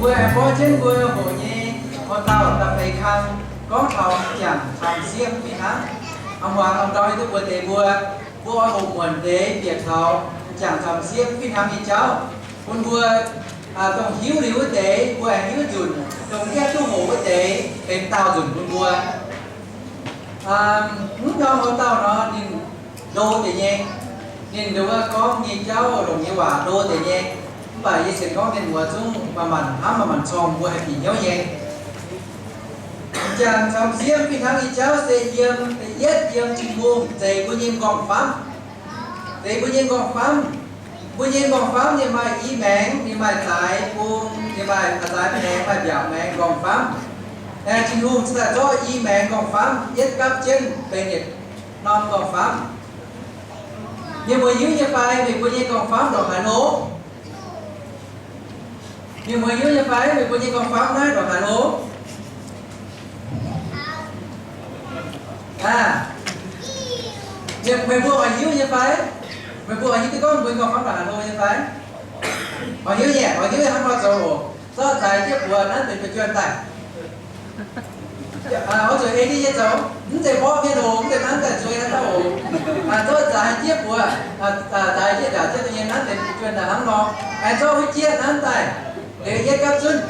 Mbuo aengx borqv jienv mbuo hoqc nyei houx-dauh da'feix kang gorngv taux m'jangc camx sieqv fih hnangv. A'hmuangx a'ndorm yie duqv mbuox deix mbuo, mbuo oix hoqc muonc deix bieqc taux m'jangc camx sieqv fih hnangv nyei jauv bun mbuo. Dongh hiuv liuz wuov deix mbuo aengx hiuv nzunc, dongh maiv duqv hoqc wuov deix benx daauh nzunc bun mbuo. Mv norm houx-dauh nor ninh ndo deix nyei. Ninh nduov gorngv nyei jauv longc nyei waac ndo deix nyei. Mv baac yie sienx gorngv mienh muoz zungv manc-manc hnamv, manc-manc corng, mbuo haih bieqc hnyouv nyei. M'jangc camx sieqv fih hnangv nyei jauv se yiem, da'yietv yiem Tin-Hungh zeix mbuo nyei m'nqorngv-famv. Zeix mbuo nyei m'nqorngv-famv. Mbuo nyei m'nqorngv-famv ninh maaih i maengx, ninh maaih zaaix bung, ninh maaih zaaix maengx, maaih mbiaauc maengx m'nqorngv-famv. Tin-Hungh cingx daaih zorqv i maengx m'nqorngv-famv yietv gapv jienv benx yietc norm m'nqorngv-famv. Mienh muoz hiuv nyei fai meih mbuo nyei m'nqorngv-famv ndongc haaix hlo? Mienh muoz hiuv nyei fai meih mbuo nyei m'nqorngv-famv naaiv ndongc haaix hlo? Aa, meih mbuo oix hiuv nyei fai? Meih mbuo oix hiuv duqv gorngv mbuo nyei m'nqorngv-famv ndongc haaix hlo nyei fai? Oix hiuv nyei, oix hiuv nyei hnangv nor zoux oc. Zorqv zaaix jieqv buoz nanv benx fu'jueiv daaih. Oix zuqc ei jienv nyei zoux, mv zeiz mborqv mienh oc, mv zeiz nanv daaih zueiz haaix dauh oc. Zorqv zaaix jieqv buoz, zaaix jieqv njaaux jieqv da'nyeic nanv benx fu'jueiv daaih hnangv nor. Aengx zorqv huv jieqv nanv daaih, liuz yietv gapv zunv.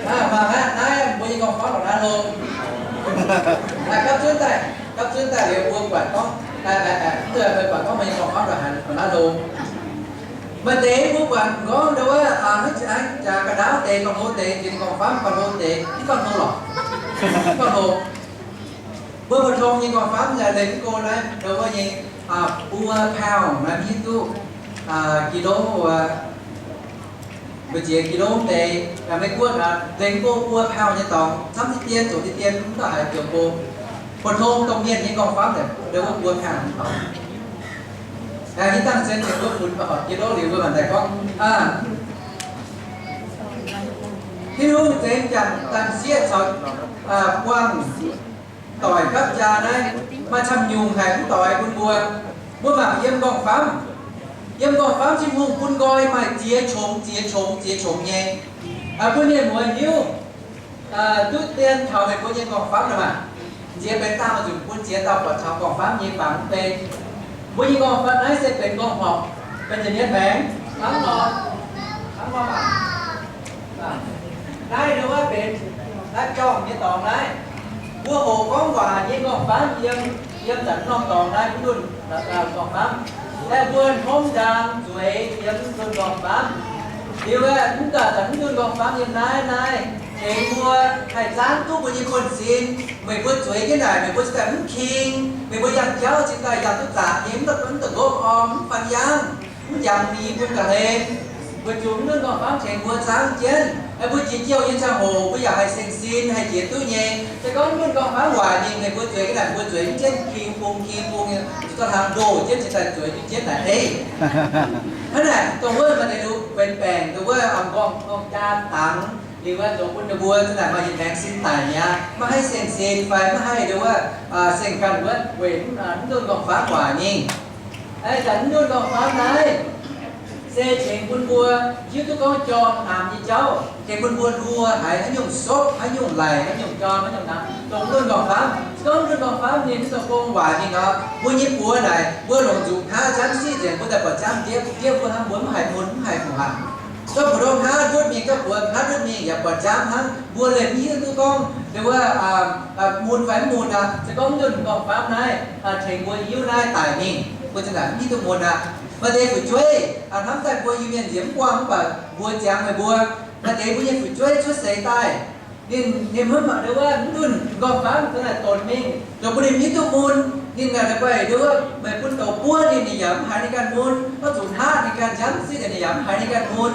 Mangc aqv, naaiv mbuo nyei m'nqorngv-famv ndongc naaiv hlo. Gapv zunv daaih, gapv zunv daaih liuz mbuo buatc gorngv, mv zeiz buatc gorngv mbuo nyei m'nqorngv-famv ndongc naaiv hlo. Maaih deix mbuo buatc gorngv ndau wuov, hnangv jaax ga'ndaauv deix, gauh hlo deix, jiex m'nqorngv-famv gauh hlo deix, mv gauh hlo lorqc. Mv gauh hlo. Mbuo mbu'ndongx nyei m'nqorngv-famv yaac leih mv go naaiv ndau wuov nyei, buo pound naaiv hiuv duqv, kilo, mbu'ziex kilo deix, Meiv Guoqv naaiv leih mv go buo pound nyei dorngx, camv diqv dien zoqc diqv dien mv dauh haiz zoux go. Mbu'ndongx domh mienh nyei m'nqorngv-famv naaic ndau wuov buo pound nyei dorngx. Hiuv dangh zien tengx mbuo funx ba'horpc kilo liuz mbuo mangc daaih gorngv, Tin-Hungh zeix m'jangc camx sieqv caux buangh doic gapv jaa naaiv, maaih camv nyungc haic mv doix bun mbuo. Mbuo mangc yiem m'nqorngv-famv. Yiem m'nqorngv-famv Tin-Hungh bun nqoi maaih ziex qongx, ziex qongx, ziex qongx nyei. Bun mienh muoz hiuv duqv dien taux meih mbuo nyei m'nqorngv-famv nor maah. Ziex benx daauh nzunc bun ziex dauh buatc taux m'nqorngv-famv nyei fangx mv bei. Mbuo nyei m'nqorngv-famv naaiv se benx m'nqorngv-horpc, benx nza'hmien maengx hnangv nor, hnangv nor maah. Naaiv ndau wuov benx naaiv jorngh nyei dorngx naaiv. Mbuo hoqc gorngv waac nyei m'nqorngv-famv yiem, yiem zanc norm dorngx naaiv mv ndunh m'nqorngv-famv. Aeqv, mbuo hnomv ndaang zueiz yiem mv ndunh m'nqorngv-famv. Liuz aeqv, mv baac zanc mv ndunh m'nqorngv-famv yiem naaiv, naaiv tengx mbuo haih zaangv duqv mbuo nyei buonv-sin. Meih mbuo zueiz jienv naaic, meih mbuo cingx daaih mv king, meih mbuo yangh jauv cingx daaih yangh duqv zaqc nyei, mv daaih, mv daaih ngopv orn, mv fan yangv, mv jangx mingh bun ga'hlen. Weic zuqc mv ndunh m'nqorngv-famv tengx mbuo zaangv jienv, mbuo jiex jouh nyei ziangh hoc mbuo yaac haih seng-sin, haih jiex duqv nyei. Se gorngv mv ndunh m'nqorngv-famv waaic mingh, meih mbuo zueiz jienv naaic, mbuo zueiz jienv king bung king bung nyei, zuqc dorh hlang ndoh jienv cingx daaih zueiz jienv naaic ei. Hnangv naaic dongh wuov maaih deix liuz benx baengc, dongh wuov m'nqorngv, m'nqorngv jaa dangx, liuz aeqv, zoux bun ninh mbuo za'naaic maaih yietc maengx sin daic mi'aqv, maiv haih seng-sin fai maiv haih dongh wuov seng ganh wuov weic mv ndunh m'nqorngv-famv waaic mingh. Zanc mv ndunh m'nqorngv-famv naaiv se tengx bun mbuo hiuv duqv gorngv jorm namx nyei jauv, tengx bun mbuo hluo haiz haaix nyungc sopv, haaix nyungc laic, haaix nyungc jorm, haaix nyungc namx, dongh mv ndunh m'nqorngv-famv. Se gorngv mv ndunh m'nqorngv-famv ninh mv zoux gong waaic mingh nor, mbuo nyei buoz naaic, mbuo longc nzuqc hnav ziangv siqv nzengc, mbuo daaih buatc ziangv ndiev, ndiev mbuo hnangv, mbuo mv haiz mun, mv haiz fungx hanc. Gorngv mbu'ndongx hnav ndutv mingh, gorngv buoz hnav ndutv mingh yaac buatc ziangv hnangv, mbuo leih mv hiuv duqv gorngv dongh wuov mun fai mv mun aqv. Se gorngv mv ndunh m'nqorngv-famv naaiv tengx mbuo hiuv naaiv daic mingh, mbuo za'naaic mv hiuv duqv mun aqv. Maaih deix fu'jueiv hnamv daaih mbuo Iu-Mienh nziex mv buangh, mv baac mbuox ziangx meih mbuo, maaih deix mbuo nyei fu'jueiv cuotv seix daaih, ninh, ninh mv mangc dongh wuov mv ndunh m'nqorngv-famv za'naaic donx mingh, zoux bun ninh mv hiuv duqv mun. Ninh naaic da'guaih dongh wuov meih bun douc buov ninh, ninh yaac mv haiz ninh ganh mun. Gorngv zuqc hnav ninh ganh ziangv siqv nzengc, ninh yaac mv haiz ninh ganh mun.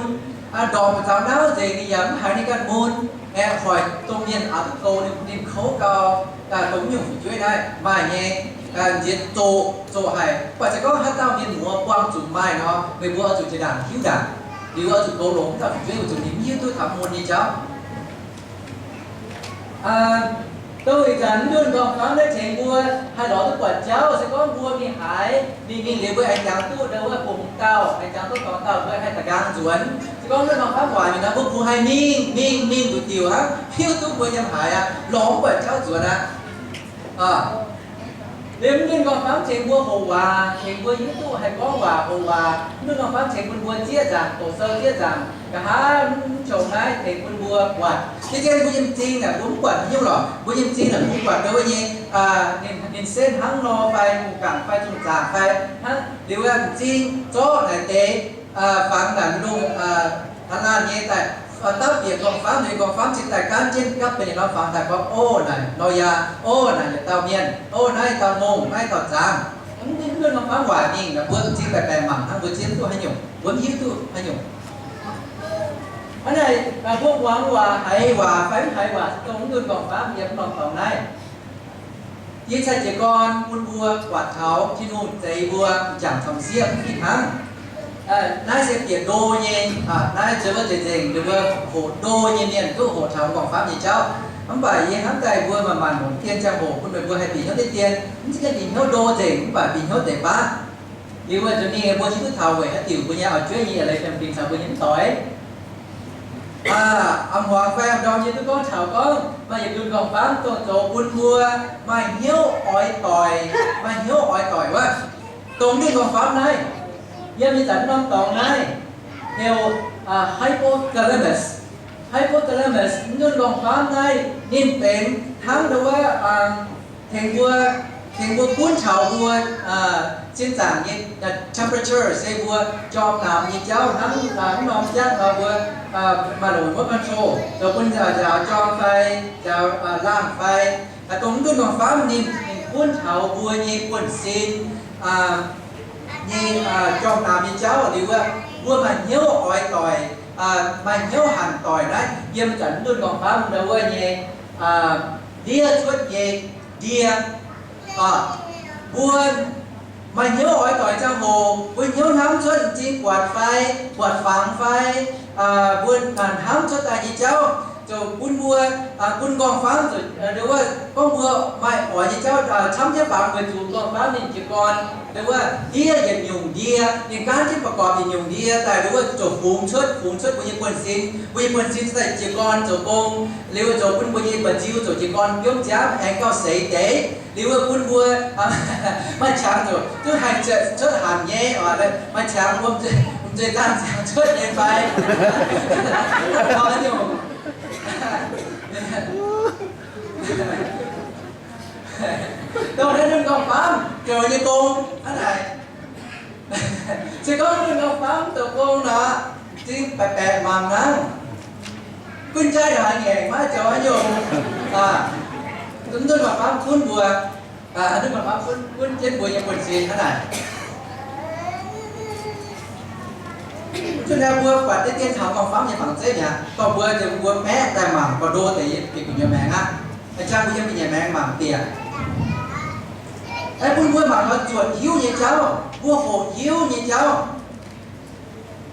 Ndorpc zaux nauv nzengc, ninh yaac mv haiz ninh ganh mun. Aeqv, hoic domh mienh aqc duqv goux ninh, ninh kouv gau. Dongh mv nyungc fu'jueiv naaiv maaih nyei. Nziex zoqc, zoqc haic. Mv baac se gorngv haaix dauh mienh muoz buangh zuqc maaih nor, meih mbuo oix zuqc jiex ndaangc hiuv ndaangc. Liuz oix zuqc goux longx dauh fu'jueiv weic zuqc ninh mv hiuv duqv taux mun nyei jauv. Dongh ih zanc mv ndunh m'nqorngv-famv naaiv tengx mbuo haih lorz duqv buatc jauv. Se gorngv mbuo mingh haaix, mingh mingh liuz mbuo aengx jangx duqv dongh wuov bungx dauh, aengx jangx duqv dorngx dauh, mbuo haih da'nqaang nzuonx. Gorngv mv dunh gorngv-famv waac mingh nor, mbuo kungx haih mingh mingh mingh nduqc diuc hnangv, hiuv duqv mbuo yiem haaix aqv, lorz mv buatc jauv nzuonx aqv. Liemh mv dunh gorngv-famv tengx mbuo hoqc waac, tengx mbuo hiuv duqv haih gorngv waac hoqc waac. Mv dunh gorngv-famv tengx bun mbuo zieqv nzaangc, doqc sou zieqv nzaangc, nqa'haav mv qongx naaiv tengx bun mbuo buatc. Jiex jienv mbuo yiem m'zing naaic, mbuo mv buatc haaix nyungc lorqc. Mbuo yiem m'zing naaic, mbuo buatc ndau wuov nyei, ninh, ninh setv hnangv nor fai, mungh gangc fai, zungh zaangc fai, hnangv liuz wuov m'zing zorqv naaic deix, fangx naaic lungh, aa, laanh nyei daaih, dauh bieqc gorngv-famv, ninh gorngv-famv cingx daaih gaanv jienv gapv benx yietc norm fangx daaih gorngv, Ov, naaic nor yaac, ov, naaic yietc dauh mienh, ov, naaiv dauh mungh, naaiv dauh zaangc. Mv dunh gorngv-famv waac mingh, mbuo m'zing baeqc baeqc mangc hnangv, mbuo zieqv mv duqv haaix nyungc, mbuo mv hiuv duqv haaix nyungc. Hnangv naaic, mbuo muangx waac, haiz waac fai mv haiz waac, se dongh mv dunh gorngv-famv yiem norm dorngx naaiv. Yie cai jiez gorn bun mbuo buatc taux Tin-Hungh zeix mbuo m'jangc cong-sieqv mv fih hnangv. Naaiv se bieqc ndo nyei, naaiv zueiz wuov nzengc, ninh mbuo hoqc ndo nyei mienh duqv hoqc taux m'nqorngv-famv nyei jauv. Mv baac yie hnamv daaih mbuo maanc maanc longc dien ziangh hoc bun meih mbuo haih bieqc hnyouv deix dien, mv zeiz bieqc hnyouv ndo nzengc, mv baac bieqc hnyouv deix baav. Liuz wuov nzunc ninh mbuo hiuv duqv taux weic haaix diuc mbuo nyei auv-jueiv nyei eix leiz fiem-fingx caux mbuo nyei mv doic. Aa, a'hmuangx fai a'ndorm yie duqv gorngv taux gorngv maaih yietc dunh m'nqorngv-famv dongh zoux bun mbuo maaih hnyouv oix doic, maaih hnyouv oix doic wuov. Dongh mv dunh m'nqorngv-famv naaiv, yiem ih zanc norm dorngx naaiv heuc hypothalamus. Hypothalamus, mv dunh m'nqorngv-famv naaiv ninh benx hnangv ndau wuov tengx mbuo, tengx mbuo gunv taux mbuo sin zaangc nyei temperature, se mbuo jorm naamx nyei jauv hnangv, hnangv norm jatv nor mbuo maaih longc remote control zoux bun njaaux jorm fai njaaux laangh fai. Dongh mv dunh m'nqorngv-famv ninh, ninh gunv taux mbuo nyei buonv-sin nyei jorm naamx nyei jauv liuz wuov, mbuo maaih hnyouv oix doic, maaih hnyouv hanc doic naaiv yiem zanc mv dunh m'nqorngv-famv ndau wuov nyei ndiev cuotv nyei ndie. Mbuo maaih hnyouv oix doic ziangh hoc, mbuo hnyouv hnamv cuotv m'zing buatc fai, buatc fangx fai, mbuo hnamv cuotv daaih nyei jauv ziouc bun mbuo, bun m'nqorngv-famv ndau wuov gorngv mbuo maaih oix nyei jauv camv jienv fangx weic zuqc m'nqorngv-famv ninh jiez gorn ndau wuov ndiev yietc nyungc ndie, ninh gaanv jienv ประกอบ yietc nyungc ndie daaih ndau wuov ziouc fungx cuotv, fungx cuotv mbuo nyei buonv-sin. Mbuo nyei buonv-sin daaih jiez gorn zoux gong, liuz zoux bun mbuo nyei mba'nziu ziouc jiez gorn biomv nziaamv aengx gauh seix deix. Liuz wuov bun mbuo maaih qangx ziouc duqv haih cuotv hanc nyei, maaih qangx wuom nzuih dangh ziangx cuotv nyei fai. Dongh naaiv dunh m'nqorngv-famv zoux nyei gong hnangv naaic. Se gorngv dunh m'nqorngv-famv zoux gong nor, m'zing baeqc baeqc mangc hnangv. Gunv jaiv haaix ngaengc maiv zoux haaix nyungc. Dunh m'nqorngv-famv gunv mbuo, dunh m'nqorngv-famv gunv jienv mbuo nyei buonv-sin hnangv naaic. Cuotv naaiv mbuo buatc deix dien taux m'nqorngv-famv nyei fangx zeiv mi'aqv, dorh mbuo, mbuo maeqv daaih mangc gorx-ndo deix bieqc gu'nyuoz maengx aqv. Jang mbuo yiem gu'nyuoz maengx mangc bieqc. Aengx bun mbuo mangc taux zuotc hiuv nyei jauv, mbuo hoqc hiuv nyei jauv.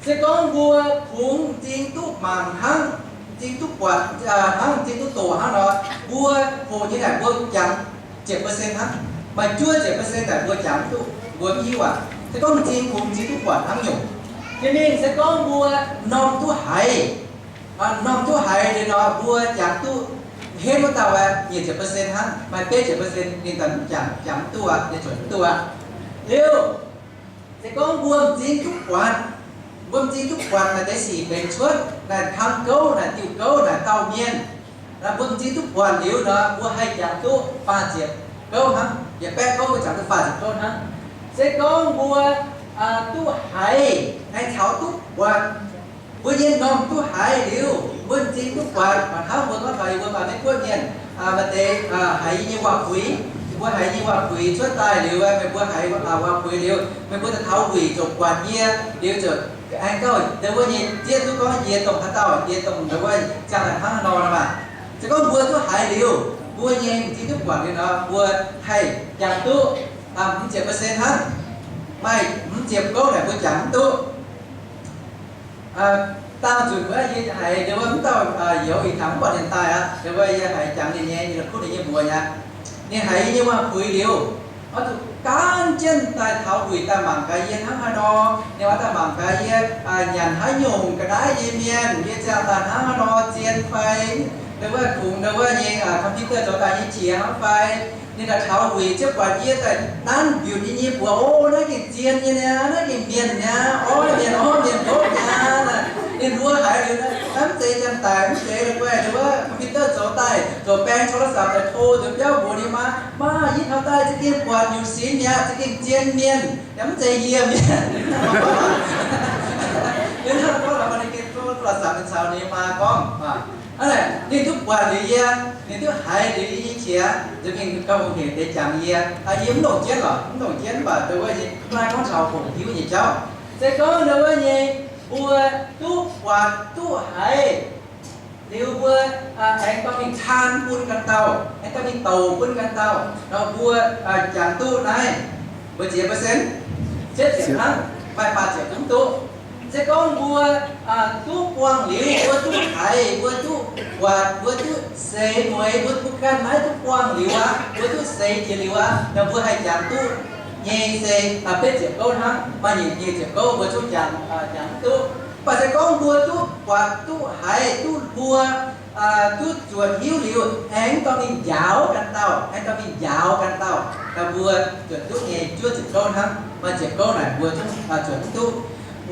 Se gorngv mbuo kungx m'zing duqv mangc hnangv, m'zing duqv buatc hnangv, m'zing duqv doqc hnangv nor, mbuo hoqc nyei naaic mbuo jangx ziepc percent hnangv. Maaih juov ziepc percent naaic mbuo jangx mv duqv, mbuo mv hiuv aqv. Se gorngv m'zing kungx m'zing duqv buatc hnangv nyungc. Jiex mingh se gorngv mbuo m'normh duqv haiz, m'normh duqv haiz liuz nor, mbuo jangx duqv henv wuov dauh aeqv, nyic ziepc percent hnangv, maaih betv ziepc percent ninh daaih mv jangx, jangx mv duqv aqv, ninh zuotc mv duqv aqv. Liuz, se gorngv mbuo m'zing duqv buatc, mbuo m'zing duqv buatc maaih deix sic benx cuotv naaic, hnangv gouv naaic, diuh gouv naaic, dauh mienh, mbuo m'zing duqv buatc liuz nor, mbuo haih jangx duqv faah ziepc gouv hnangv, yietc baeqv gouv mbuo jangx duqv faah ziepc gouv hnangv. Se gorngv mbuo duqv haiz, aengx caux duqv buatc, mbuo nyei m'normh duqv haiz liuz, mbuo m'zing duqv buatc, mangc hnangv mbuo gorngv taux yie mbuo maaih Meiv Guoqv mienh, maaih deix haiz yie nyei waac-puix, mbuo haiz yie nyei waac-puix cuotv daaih liuz, meih mbuo haiz waac-puix liuz, meih mbuo daaih taux wuic ziouc buatc yie, liuz ziouc aengx gauh ndau wuov nyei zieqv duqv gorngv yie dongh haaix dauh, yie dongh ndau wuov ziangh laanh hnangv haaix nor nor maah. Se gorngv mbuo duqv haiz liuz, mbuo nyei m'zing duqv buatc liuz nor, mbuo haih jangx duqv hmz ziepc percent hnangv. Maaih hmz ziepc gouv naaic mbuo jangx mv duqv. Daauh nzunc wuov yie haiz ndau wuov m'dauh youz ih tangx mv buatc ninh daaih aqv, ndau wuov yie haiz jangx ninh nyei, yie la'kuqv ninh nyei mbuox aqv. Ninh haiz yie nyei waac-puix liuz, Oix zuqc gaanv jienv daaih taux wuic daaih mangc gaax yie hnangv haaix nor, ninh oix daaih mangc gaax yie nyanc haaix nyungc ga'naaiv nyei mienh, yie ziangh daaih hnangv haaix nor, zien fai, ndau wuov kungx ndau wuov nyei computer zoux daaih nyei qiex hnangv fai. Ninh daaih taux wuic ziouc buatc yie daaih nanv mbiutc yie nyei mbuox, o, naaiv gengh zien nyei niaa, naaiv gengh mienh niaa, orv mienh, orv mienh ndoqv niaa. Ninh mbuo haiz liuz, mv zeiz janx-daic, mv zeiz la'guaih ndau wuov computer zoux daaih, zoux baeng โทรศัพท์ daaih to nzuonx biauv mbuox ninh maa, maa, yie taux daaih za'gengh buatc nyutc sinx mi'aqv, za'gengh zien mienh, yaac mv zeiz yie mienh. Ninh hnangv gorngv la'guaih ninh gengh โทรศัพท์ caux ninh maa gorngv. Hnangv naaic ninh duqv buatc liuz yie, ninh duqv haiz liuz yie nyei qiex, nza'hmien gauh hungh hec deix jangx yie. Yie mv longc jienv lorqc, mv longc jienv, mv baac ndau wuov nyei, mv maaih gorngv taux hoqc hiuv nyei jauv. Se gorngv ndau wuov nyei, mbuo duqv buatc duqv haiz liuz mbuo aengx dorh mingh taan bun ganh dauh, aengx dorh mingh douc bun ganh dauh nor, mbuo jangx duqv naaiv mbuo ziex percent, cietv ziepc hnangv, maaih baac ziepc zungv duqv. Se gorngv mbuo duqv buangh liuz, mbuo duqv haiz, mbuo duqv buatc, mbuo duqv seix mueiz, mbuo bun ganh naaiv duqv buangh liuz aqv, mbuo duqv seix jiex liuz aqv, nor mbuo haih jangx duqv nyei se betv ziepc gouv hnangv, maaih nyic ziepc gouv mbuo zungv jangx, jangx duqv. Mv baac se gorngv mbuo duqv buatc, duqv haiz, duqv hluo, duqv zuotc hiuv liuz, aengx dorh mingh njaaux ganh dauh, aengx dorh mingh njaaux ganh dauh, mbuo zuotc duqv nyei juov ziepc gouv hnangv, maaih ziepc gouv naaic mbuo zungv zuotc mv duqv.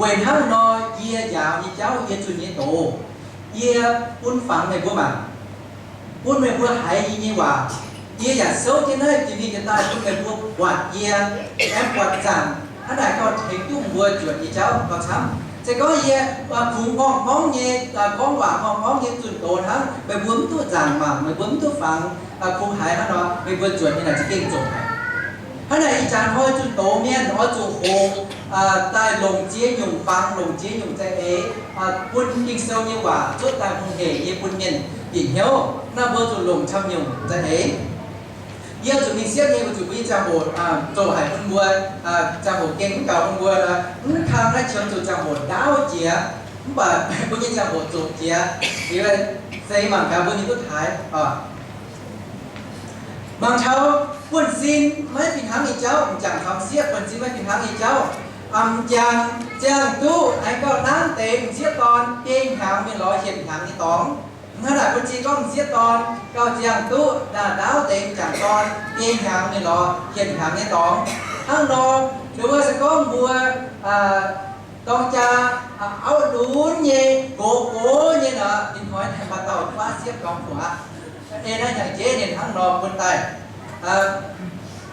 Weic hnangv nor, yie njaaux nyei jauv, yie zunh nyei doz, yie bun fangx meih mbuo mangc, bun meih mbuo haiz yie nyei waac. Yie yaac souv jienv naaiv jiex mingh jiex daaih bun meih mbuo buatc yie, aengx buatc zaangc. Hnangv naaic gauh tengx duqv mbuo zuotc nyei jauv gauh camv. Se gorngv yie kungx ngorngh ngorngv nyei gorngv waac, ngorngh ngorngv nyei zunh doz hnangv, meih mbuo mv duqv nzaangc mangc, meih mbuo mv duqv fangx, kungx haiz hnangv nor, meih mbuo zuotc nyei naaic za'gengh zoqc haic. Hnangv naaic ih jaax hnoi zunh doz mienh oix zuqc hoqc daaih longc ziex nyungc fangx, longc ziex nyungc za'eix, bun Ging-Sou nyei waac cuotv daaih hungh hec nyei bun mienh bieqc hnyouv. Naaiv mbuo zuqc longc camv nyungc za'eix. Yie zuqc mingh siepv nyei weic zuqc mbuo nyei ziangh hoc zoqc haic bun mbuo, ziangh hoc gengh mv gaux bun mbuo, mv kang naaiv qiemx zuqc ziangh hoc ndaauv jiex, mv baac mbuo nyei ziangh hoc zoqc jiex, liuz se mangc gaax mbuo mingh duqv taaix. Mangc taux buonv-sin maiv fih hnangv nyei jauv, m'jangc caux m'sieqv buonv-sin maiv fih hnangv nyei jauv. M'jangc ziangh duqv aengx gauh nanv deix m'sieqv dorn biei hnyangx mingh lorz hietc hnyangx nyei dorngx. Hnangv naaic buonv-sin gorngv m'sieqv dorn gauh ziangh duqv naaic ndaauv deix m'jangc dorn biei hnyangx mingh lorz hietc hnyangx nyei dorngx. Hnangv nor, nduov se gorngv mbuo dorng jaa auv lunx nyei, gox gox nyei nor, ih hnoi maaih dauh faav siepv dorngx gu'nguaaz. Ei naaiv hnyangx-jeiv ninh hnangv nor bun daaih. Ih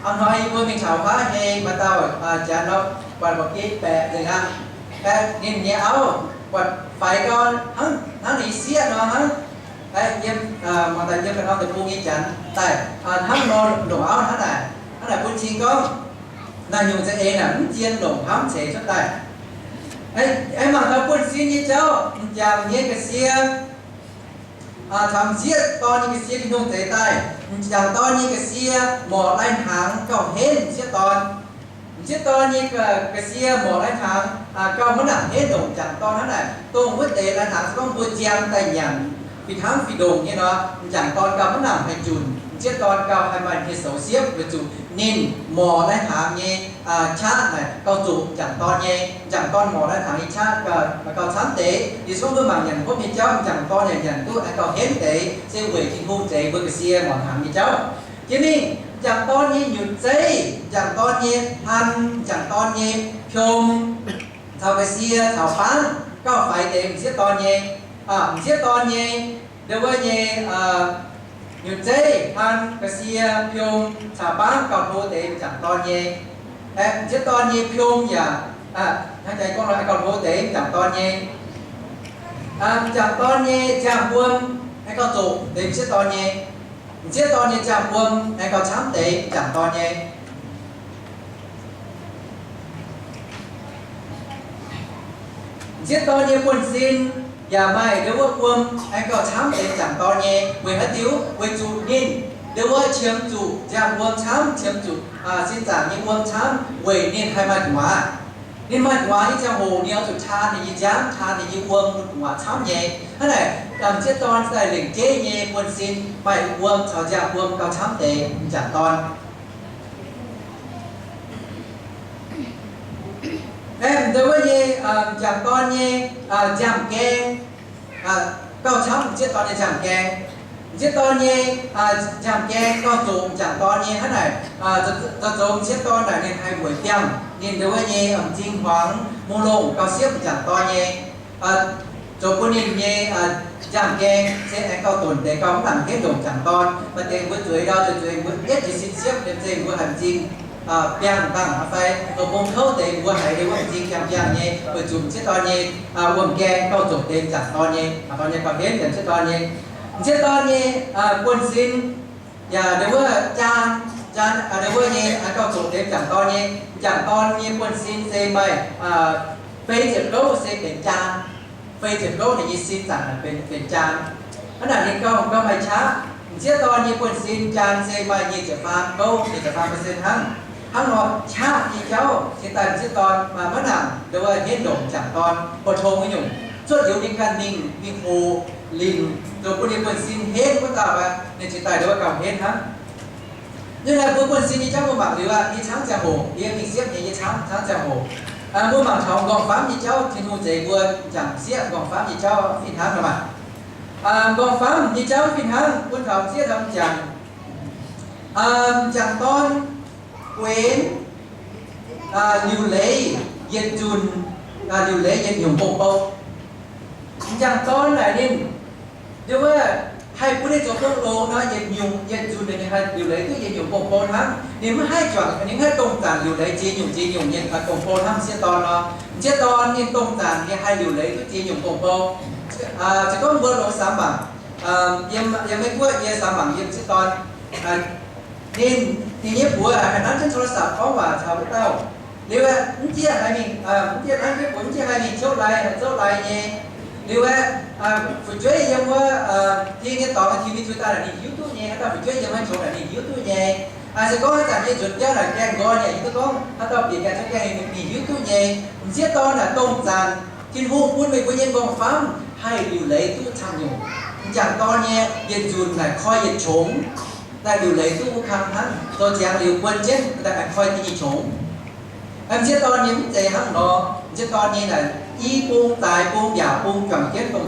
hnoi yie mbuo mingh taux huaav hei maaih dauh janx nor, buatc mbu'ziex baeqc nzengc aqv. Ninh nyei auv buatc faix gau, hnangv ninh sieqv nor hnangv. Yiem, muangx daaih yiem ga'norm deic-bung nyei janx daaih, hnangv nor longc auv hnangv naaic. Hnangv naaic bun cing gorngv, naaiv nyungc za'eix naaic mv zien longc hnamv ceix cuotv daaih. Aengx mangc taux buonv-sin nyei jauv, m'jangc nyei ga'sie caux m'sieqv dorn nyei ga'sie Tin-Hungh zeix daaih. M'jangc dorn nyei ga'sie morc lai-hnaangx gauh henv m'sieqv dorn. M'sieqv dorn nyei ga'sie morc lai-hnaangx gauh maiv nangc henv ndongc m'jangc dorn hnangv naaic. Dongh wuov deix lai-hnaangx se gorngv mbuo nziang daaih nyanc fih hnangv fih ndongc nyei nor, m'jangc dorn gauh maiv nangc haih junc. M'sieqv dorn gauh haih maaih hniev-soux siepv weic zuqc ninh morc lai-hnaangx nyei qaqv naaic gauh zoqc m'jangc dorn nyei. M'jangc dorn morc lai-hnaangx nyei qaqv gauh camv deix. Liuz se gorngv mbuo mangc nyanc hopv nyei jauv, m'jangc dorn yaac nyanc duqv haih gauh henv deix, se weic Tin-Hungh zeix mbuo ga'sie morc hnaangx nyei jauv. Jiex mingh m'jangc dorn nyei nyutc-zeiv, m'jangc dorn nyei hlan, m'jangc dorn nyei piom caux ga'sie caux bangv gauh faix deix m'sieqv dorn nyei. M'sieqv dorn nyei, ndau wuov nyei nyutc-zeiv, hlan, ga'sie, piom caux bangv gauh hlo deix m'jangc dorn nyei. M'sieqv dorn nyei piom yaac hnangv jaax gorngv nor, gauh hlo deix m'jangc dorn nyei. M'jangc dorn nyei ziangh wuom aengx gauh zoqc deix m'sieqv dorn nyei. M'sieqv dorn nyei ziangh wuom aengx gauh camv deix m'jangc dorn nyei. M'sieqv dorn nyei buonv-sin yaac maaih ndau wuov wuom aengx gauh camv deix m'jangc dorn nyei. Weic haaix diuc? Weic zuqc ninh ndau wuov qiemx zuqc ziangh wuom camv, qiemx zuqc sin zaangc nyei wuom camv weic ninh haih maaih gu'nguaaz. Ninh maaih gu'nguaaz nyei ziangh hoc ninh oix zuqc taan ninh nyei nziaamv, taan ninh nyei wuom bun gu'nguaaz camv nyei. Hnangv naaic, m'sieqv dorn daaih lengc jeiv nyei buonv-sin maaih wuom caux nziaamv-wuom gauh camv deix m'jangc dorn. Aeqv, ndau wuov nyei m'jangc dorn nyei nziaamv-gaeng gauh camv m'sieqv dorn nyei nziaamv-gaeng. M'sieqv dorn nyei nziaamv-gaeng gauh zoqc m'jangc dorn nyei hnangv naaic. Zoux zoux m'sieqv dorn naaic ninh haih mueic biangh ninh ndau wuov nyei m'zing hmuangx mungh longh gauh siepv m'jangc dorn nyei. Zoux bun ninh nyei nziaamv-gaeng se aengx gauh donc deix gauh mv nangc henv ndongc m'jangc dorn. Maaih deix mbuo zueiz ndau zueiz zueiz mbuo yietv jiez sin siepv liemh zeih mbuo haih m'zing biangh dangh fai zoux bung kouv deix mbuo haiz ndau wuov m'zing biangh biangh nyei weic zuqc m'sieqv dorn nyei wuom-gaeng gauh zoqc deix m'jangc dorn nyei. M'jangc dorn nyei gauh henv m'sieqv dorn nyei. M'sieqv dorn nyei buonv-sin yaac ndau wuov jaan, jaan ndau wuov nyei gauh zoqc deix m'jangc dorn nyei. M'jangc dorn nyei buonv-sin se maaih feix ziepc gouv se benx jaan. Feix ziepc gouv ninh nyei sin zanc benx, benx jaan. Hnangv naaic ninh gauh, gauh maaih qaqv. M'sieqv dorn nyei buonv-sin jaan se maaih nyic ziepc faam gouv, nyic ziepc faam percent hnangv. Hnangv nor qaqv nyei jauv cingx daaih m'sieqv dorn maiv nangc ndau wuov henv ndongc m'jangc dorn, buo tong wuov nyungc. Cuotv liuz ninh ganh mingh, mingh hoqc linc zoux bun ninh buonv-sin henv wuov dauh aqv, ninh cingx daaih ndau wuov gauh henv hnangv. Yiem naaiv mbuo buonv-sin nyei jauv mbuo mangc liuz aqv, yie camv ziangh hoc, yie mingh siepv nyei, yie camv, camv ziangh hoc. Mbuo mangc taux m'nqorngv famv nyei jauv, Tin-Hungh zeix mbuo m'jangc sieqv m'nqorngv famv nyei jauv fih hnangv nor maah. M'nqorngv famv nyei jauv fih hnangv bun taux m'sieqv taux m'jangc. M'jangc dorn guenx liuc leiz yietc nzunc, liuc leiz yietc nyungc bong bou. M'jangc dorn naaic ninh, ndau wuov, haih bun ninh zoux gong longx nor, yietc nyungc yietc nzunc ninh haih liuc leiz duqv yietc nyungc bong bou hnangv. Ninh mv haih juangc, ninh mv haih dongh zanc liuc leiz ziex nyungc ziex nyungc nyei gong bou hnangv m'sieqv dorn nor. M'sieqv dorn ninh dongh zanc ninh haih liuc leiz duqv ziex nyungc gong bou. Se gorngv mbuo longc samx mangc, yiem, yiem Meiv Guoqv yie samx mangc yiem m'sieqv dorn, ninh, ninh nyei buoz haih nanv jienv โทรศัพท์ gorngv waac caux wuov dauh. Liuz aeqv, mv jieqv haih mingh, mv jieqv nanv jienv buoz, mv jieqv haih mingh ciouv lai, haih zouv lai nyei. Liuz aeqv, fu'jueiv yiem wuov, yie nyei dorngx TV zuiz daaih naaic ninh hiuv duqv nyei, haaix dauh fu'jueiv yiem wuov qongx naaic ninh hiuv duqv nyei. Se gorngv haaix zanc yie nzuonx biauv naaic gaengh nqoi naaic, yie duqv gorngv haaix dauh bieqc gaengh cuotv gaengh ninh hiuv duqv nyei. M'sieqv dorn naaic dongh zanc Tin-Hungh bun meih mbuo nyei m'nqorngv famv haih liuc leiz duqv camv nyungc. M'jangc dorn nyei yietc nzunc naaic koi yietc qongx, daaih liuc leiz duqv wuov kang hnangv. Zoux ziangx liuz buonv jienv daaih koi da'nyeic qongx. M'sieqv dorn nyei mv zeiz hnangv nor. M'sieqv dorn nyei naaic i bung zaaix bung mbiaauc bung juangc jienv dongh